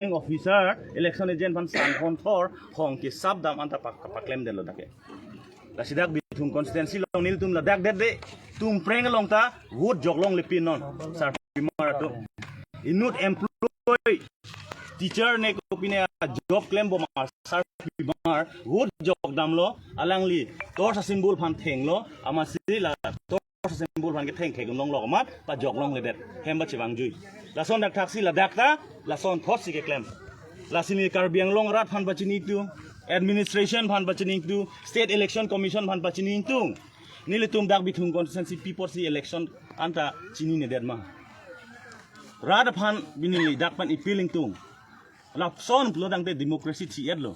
Officer election agent phan san phon thor hong ki sab dam anta pak pak claim den lo dake la sidak Bithung constituency long nil tum la dak det de tum preng long ta vote jok long le pin non sar pimar to inut employ teacher ne ko pine job claim bo ma sar pimar vote jok dam lo alang li tor sa symbol phan theng lo ama si la tor sa symbol phan ke theng kheng long lo mat pa jok long le det hem ba chewang jui la son dak thaksi la dak ta la son thot si ke claim la sini Karbi Anglong rat phan ba chini tu administration phan ba chini tu State Election Commission phan ba chini tu nili tum dak Bithung constituency people si election anta chini ne det ma rat phan binili dak pan ipiling tung la son plo dang te democracy thi et lo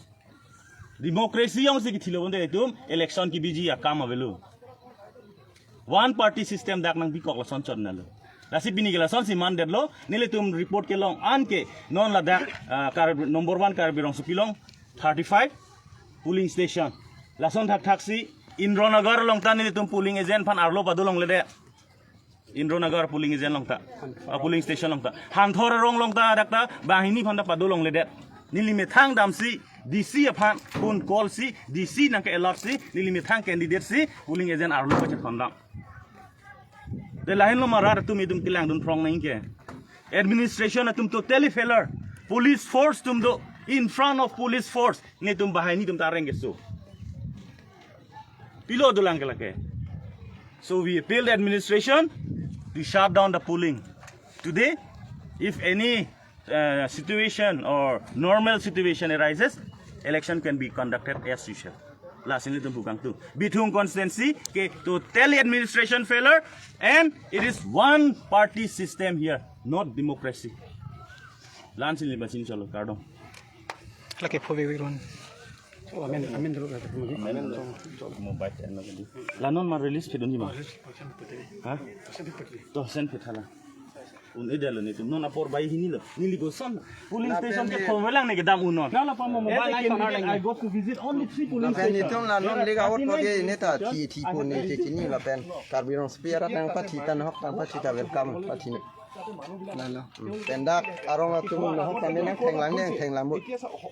democracy yong si ki thilo bonde tum election ki biji ya kam avelu one party system dak nang bi kok la son chon na lo lasi bini gela son si man det lo nile tum report ke long an ke non la dak kar number 1 Karbi Rong long 35 polling station la son thak thak si Indranagar long ta nile tum polling agent phan arlo padu long le de Indranagar polling agent long ta polling station long ta hanthor rong long ta dak ta bahini phan ta padu long le de nilime thang dam si DC phan phone call si DC nang ke alert si nilime thang candidate si polling agent arlo pa thon dam de lahin lo mara tum idum kilang dun prong nang ke administration tum totally failure. Police force tum do in front of police force ne tum bahini tum tareng ke so pilo dulang ke lake. So we appeal the administration to shut down the polling today. If any situation or normal situation arises, election can be conducted as usual. Last in tum tu Bithung constituency ke totally administration failure and it is one party system here, not democracy. Lan sin ba chin chalo kardong. Laki phobe ron. Amen amen dulu. Mobile lanon ma release phedon ni ma ha to sen phethala un edalo ni tum non apor bai hini lo nili go son polling station ke khomelang ne ke dam unon. Na la pa mobile nai sonar lang. I go to visit only three polling La pen ni station. tum la non liga hot ko ge ne ta thi thi po ne che chini la pen Karbi spear ta pa thi tan hok tan pa thi ta welcome pa thi ne La la. pen dak arong tum no hok tan ne theng lang ne theng lang bu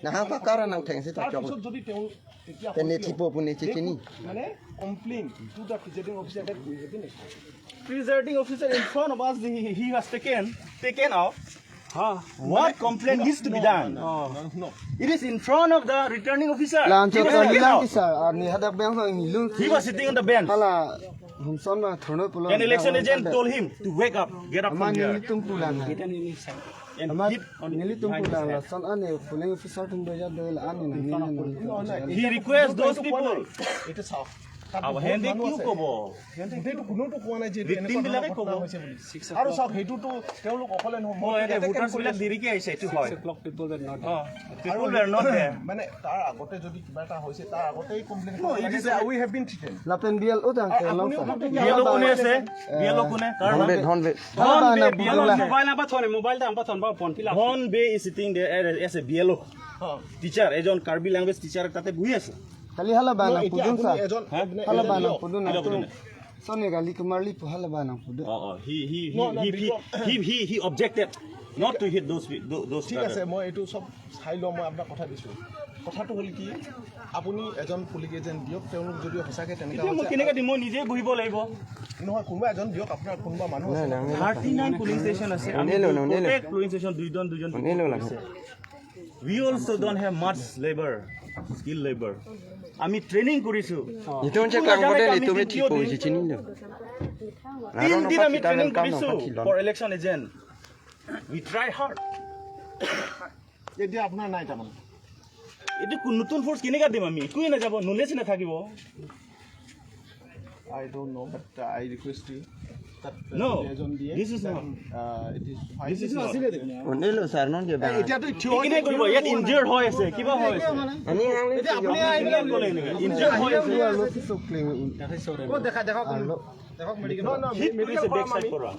na ha pa kara nang theng si ta chok তাৰপিছত যদি তেওঁ তেতিয়া pen ne thi po pu ne che chini মানে complain to the presiding officer that we have been Presiding officer in front of us, he was taken out. What complaint needs to be done? It is in front of the returning officer. Lan He cho was ta taken lang out. ki sa ni hadak bang sa ni lung He was sitting on the bench. hala hum son ma thono pulo. An election agent told him to wake up, get up ma from ni here, tum pulang and ama hit on nili tum behind his pulang la head. son ane polling officer tum do ja do la ane na ni. He requests those people. এইটো চাওক, তাত আৰু বহুত সিহঁতে মানুহ কিয় আছে। ক'ব? সিহঁতে গোটেইটো কোনেওতো কোৱা নাই যে এইটো Victim এনেকুৱা ধৰণৰ বিলাকে ঘটনা ক'ব। হৈছে বুলি। আৰু চাওক, সেইটোতো তেওঁলোক অকলে নহয়, মই অ, ইয়াতে voters camp কৰি বিলাক আছো। দেৰিকে আহিছে, এইটো হয়। People were not. O, people were not there. মানে তাৰ আগতে যদি কিবা এটা হৈছে, তাৰ আগতেই complain No, it is we have been threatened. La pen bial o tang ke long sa. BLO কোনে আছে? BLO কোনে? কাৰ নাম? ধন বে। ধন বে, BLO mobile নাম্বাৰ থনে, মোবাইল নাম্বাৰ থন বা ফোন পিলা। ধন বে is sitting there as a BLO teacher, এজন কাৰ্বি ল্যাঙ্গুৱেজ টিচাৰ তাতে বহি আছে। খালি hala ba na এতিয়া pudun আপুনি sa. এজন Hala ba na দিয়ক। pudun na দিয়ক। Sone gali kumarli pu hala ba na pudun. O O he he he No, no, he he objected not to hit those ঠিক আছে, মই এইটো চব চাই লওঁ, মই আপোনাক কথা দিছোঁ। কথাটো হ'ল কি, আপুনি এজন পুলিং এজেণ্ট দিয়ক। তেওঁলোক যদি সঁচাকৈ তেনেকুৱা এতিয়া মই হৈছে কেনেকৈ দিম? মই নিজে বহিব লাগিব। নহয়, কোনোবা এজন দিয়ক, আপোনাৰ কোনোবা মানুহ আছে। 39 পুলিং ষ্টেচন আছে। আমি শুনিলো, শুনিলো। প্ৰত্যেক পুলিং ষ্টেচন দুইজন দুইজন। শুনিলো লাগে। We also don't have much labor, skill labor. আমি ট্ৰেইনিং কৰিছোঁ। Itu che kang bode ni tumi thi po chi chini lo. তিনদিন আমি ট্ৰেইনিং কৰিছোঁ for election agent. We try hard. এতিয়া আপোনাৰ নাই তাৰমানে? এইটো নতুন ফ'ৰ্চ কেনেকৈ দিম আমি? একোৱে নাযাব, নলেজ নাথাকিব। I don't know, but I request you তাত No, যদি এজন দিয়ে this is not. It is fine. This is not. শুনিলো sir non ke ba. এতিয়াতো থিয় কেনেকৈ কৰিব? ইয়াত ইনজিয়ৰ্ড হৈ আছে, কিবা হৈ আছে। Ani ang আপুনি আহিলে ইনজিয়ৰ্ড হৈ আছে। দেখা দেখা। হিট কৰিছে বেক চাইড পৰা।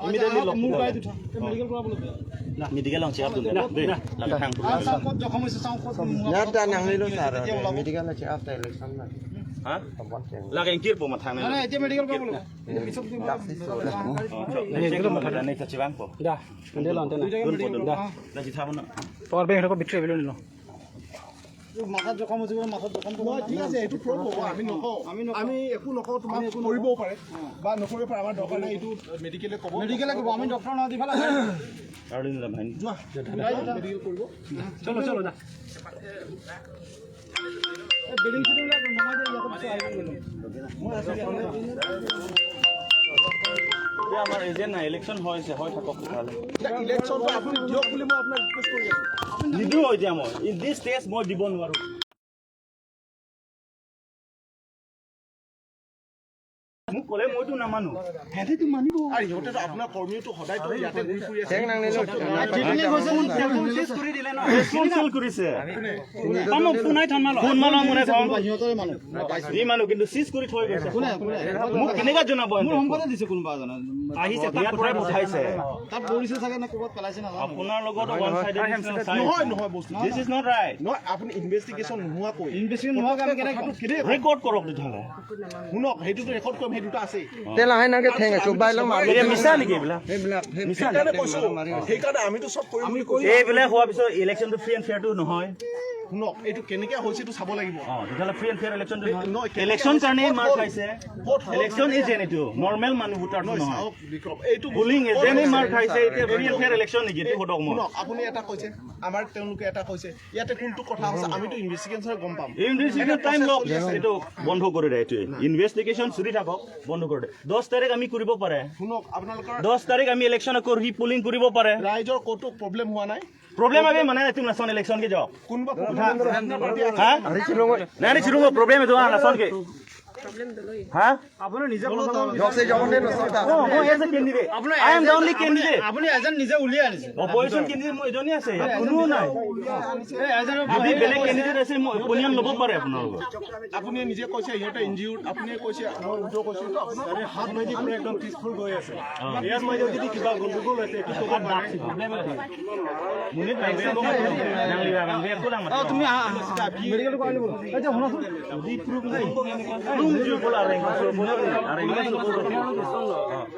ইমিডিয়েটলি লগ মেডিকেল চেক আপ দে লাগে থাং। Ya ta nang ni lo sir medical che after election na. Ha? Lagi ingkir po mathang na. এতিয়া মেডিকেল কৰিব লাগিব। Da. Power bank এটা বিক্ৰী আহিবলৈ নিলো। মাথাত জখম হৈছে, মাথাত জখম। ঠিক আছে, এইটো প্ৰব হ'ব, আমি নকওঁ, আমি একো নকওঁ। তোমাক কৰিবও পাৰে বা নকৰিব পাৰে, আমাৰ দৰকাৰ নাই। এইটো মেডিকেলে ক'ব, মেডিকেলে ক'ব, আমি ডক্টৰ নহয়। দিফালে যোৱা, মেডিকেল কৰিব। চলো চলো দা। বেডিং চেডিংবিলাক নমাই দিয়ে, ইয়াতে পিছত আহিব। আমাৰ এজেণ্ট নাই, ইলেকশ্যন হৈছে, হৈ থাকক তেতিয়াহ'লে। ইলেকশ্যনটো আপুনি দিয়ক বুলি মই আপোনাক ৰিকুৱেষ্ট কৰি আছোঁ। নিদিওঁ এতিয়া মই, ইন দিছ ষ্টেজ মই দিব নোৱাৰোঁ। মোক ক'লে মইতো নামানো, সিহঁতেতো মানিব। আৰু সিহঁতেতো আপোনাৰ কৰ্মীওতো সদায়তো ইয়াতে ঘূৰি ফুৰি আছে। ফোন চল কৰিছে, ফোন মালো মনে যি মানুহ, কিন্তু চিজ কৰি থৈ গৈছে। মোক কেনেকা জনাব? দিছে কোনোবা এজনে আহিছে, ইয়াৰ পৰাই পঠাইছে। তাত পৰিছে চাগে নে ক'ৰবাত পেলাইছে নাজানো। আপোনাৰ লগত ওৱান চাইডেড। নহয় নহয়, বস্তু this is not right. নহয়, আপুনি ইনভেষ্টিগেশ্যন নোহোৱাকৈ ইনভেষ্টিগেশ্যন নোহোৱাকৈ আমি কেনেকৈ ৰেকৰ্ড কৰক তেতিয়াহ'লে। শুনক, সেইটোতো ৰেকৰ্ড কৰিম, সেই দুটা আছেই। এতিয়া মিছা নেকি এইবিলাক? মিছা। সেইকাৰণে কৈছোঁ, সেইকাৰণে আমিতো চব কৰিম বুলি কৈছোঁ। এইবিলাক হোৱাৰ পিছত ইলেকশ্যনটো ফ্ৰী এণ্ড ফেয়াৰটো নহয়। শুনক, এইটো কেনেকে হৈছে এইটো চাব লাগিব। অঁ, তেতিয়াহ'লে ফ্ৰী এণ্ড ফেয়াৰ ইলেকশ্যনটো নহয়, নহয়। কেনেকে ইলেকশ্যন হৈছে? কাৰণে ক'ত মাৰ হ'ল? খাইছে। ক'ত হ'ল? ইলেকশ্যন এজেণ্ট এইটো নৰ্মেল মানুহ ভোটাৰটো নহয়, নহয়। চাওক বিক্ৰম, এইটো পুলিং ক'ত এজেণ্টে হৈছে? মাৰ খাইছে। এতিয়া ফ্ৰী এণ্ড ফেয়াৰ ইলেকশ্যন নেকি এইটো সোধক মোক। শুনক, আপুনি এটা কৈছে, আমাৰ তেওঁলোকে এটা কৈছে, ইয়াতে কোনটো কথা হৈছে আমিতো ইনভেষ্টিগেশ্যন গম পাম। ইনভেষ্টিগেশ্যন টাইম লওক, এইটো বন্ধ কৰি দে। এইটোৱে ইনভেষ্টিগেশ্যন চলি থাকক, বন্ধ কৰি দে। 10 তাৰিখ আমি কৰিব পাৰে। শুনক, আপোনালোকৰ 10 তাৰিখ আমি ইলেকশ্যন আকৌ ৰিপলিং কৰিব পাৰে। ৰাইজৰ ক'তো প্ৰব্লেম হোৱা নাই। প্ৰব্লেম আমি মানে তুমি নাচন ইলেকশ্যন কি যাওক। কোনোবা হা নাই নাই, চিৰুঙ প্ৰব্লেম এইটো নাচন কি হা? আপুনি নিজে অ, মই as a candidate, I am the only candidate. আপুনি এজন নিজে উলিয়াই আনিছে। অপজিশ্যন কেণ্ডিডেট মই এজনেই আছে, ইয়াত কোনো নাই। এই এজনৰ যদি বেলেগ কেণ্ডিডেট আছে, মই অপিনিয়ন ল'ব পাৰে আপোনালোকৰ। আপুনি নিজে কৈছে সিহঁতে ইনজিউৰ্ড, আপুনি কৈছে, মই উল্টো কৈছোঁ। তো আপোনাৰ হাত মাৰি পুৰা একদম পিচফুল গৈ আছে। ইয়াৰ মাজত যদি কিবা গণ্ডগোল হৈছে, এইটো ক'ব পাৰে। তুমি মেডিকেল কৰাই আনিব। এতিয়া শুনাচোন,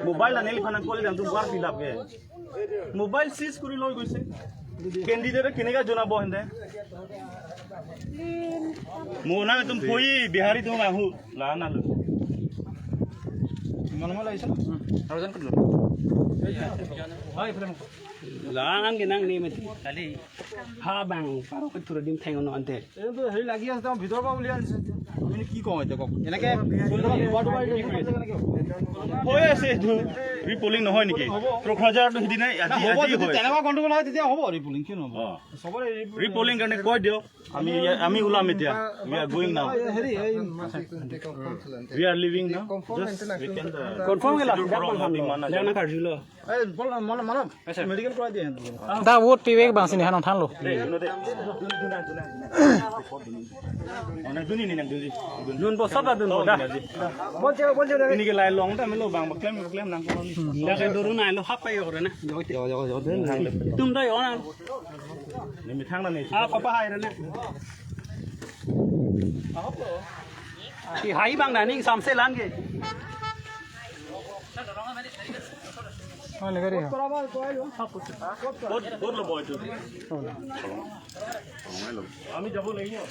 মোবাইল আনিল ফানা কৰি দাম তুমি বাৰ ফিল আপ মোবাইল চিজ কৰি লৈ গৈছে। কেণ্ডিডেটে কেনেকা জনাব সিহঁতে? মোৰ নাম তুমি ফৈ বিহাৰী, তুমি আহো লা নালো। ইমান সময় লাগিছে। Lang ginang ni mati kali ha bang paro ko thura dim thengo no ante। এইটো হেৰি লাগি আছে, তেওঁ ভিতৰৰ পৰা উলিয়াই আনিছে। আমি কি কওঁ এতিয়া কওক? এনেকে চলি থকা দুবাৰ দুবাৰ কেনেকে হৈ আছে এইটো ৰিপলিং নহয় নেকি? কোকৰাঝাৰটো সিদিনাই আজি হ'ব? আজি যদি হয় তেনেকুৱা গণ্ডগোল হয় তেতিয়া হ'ব ৰিপলিং, কিয় নহ'ব? চবৰে ৰিপলিং কাৰণে কৈ দিয়ক, আমি ওলাম এতিয়া। We are going now. হেৰি এই we are leaving now. Confirm gela lana kharjulo। এই বল মানৱ, মেডিকেল কৰাই দিয়ে। Da vote piwek bang sini hanon thanlo। Dun bo saba dun bo da। Ini ke lai long ta melo bang claim claim nang। La ke doru na lo ha pa yo na tum da yo na। Ni thang na ni। Ha pa pa hai na ki hai bang na ning sam se lan ge। ক'ত ল'ব এইটো? আমি যাব লাগিব।